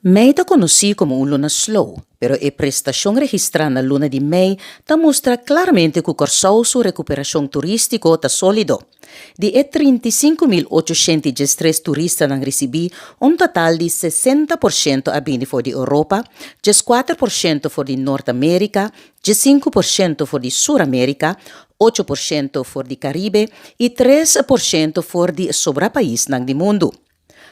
Mei ta konosí komo un luna slow, pero e prestashon registrá na luna di mei ta mustra klaramente ku Kòrsou su rekuperashon turístiko ta sólido. Di e 35.813 turistanan risibí, un total di 60% a bini for di Europa, 14% for di Nort Amérika, 15% for di Sur Amérika, 8% for di Karibe i 3% for di sobra paisnan di mundu.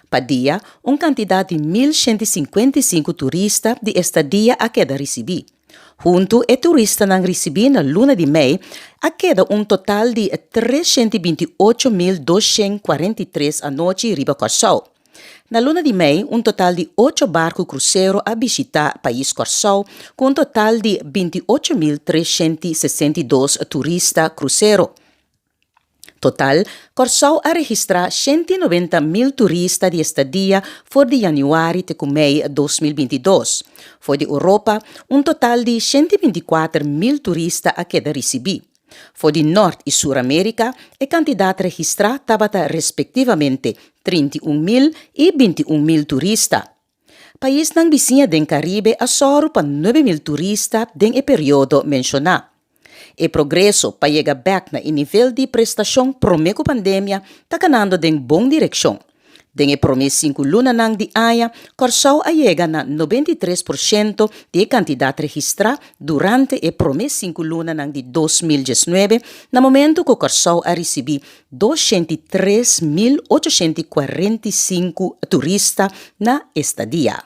Pa dia, un kantidat di 1155 turista di estadia a keda risibí. Huntu, e turistanan risibí na luna di mei a keda un total di 328.243 anochi riba Kòrsou. Na luna di mei, un total di ocho barku krusero a bishitá pais Kòrsou ku un total di 28.362 turista krusero. Total, Kòrsou a registrá 190.000 turista di estadia for di yanüari te ku mei 2022. For di Europa, un total di 124.000 turista a keda risibí. For di Nort i Sur Amérika, e kantidat registrá tabata respektivamente 31.000 i 21.000 turista. Paisnan bisiña den Karibe a sòru pa 9.000 turista den e periodo menshoná. E progreso pa yega bèk na e nivel di prestashon promé ku pandemia ta kanando den bon direkshon. Den e promé sinku lunanan di aña, Kòrsou a yega na 93% di e kantidat registrá durante e promé sinku lunanan di 2019, na momentu ku Kòrsou a risibí 203.845 turista na estadia.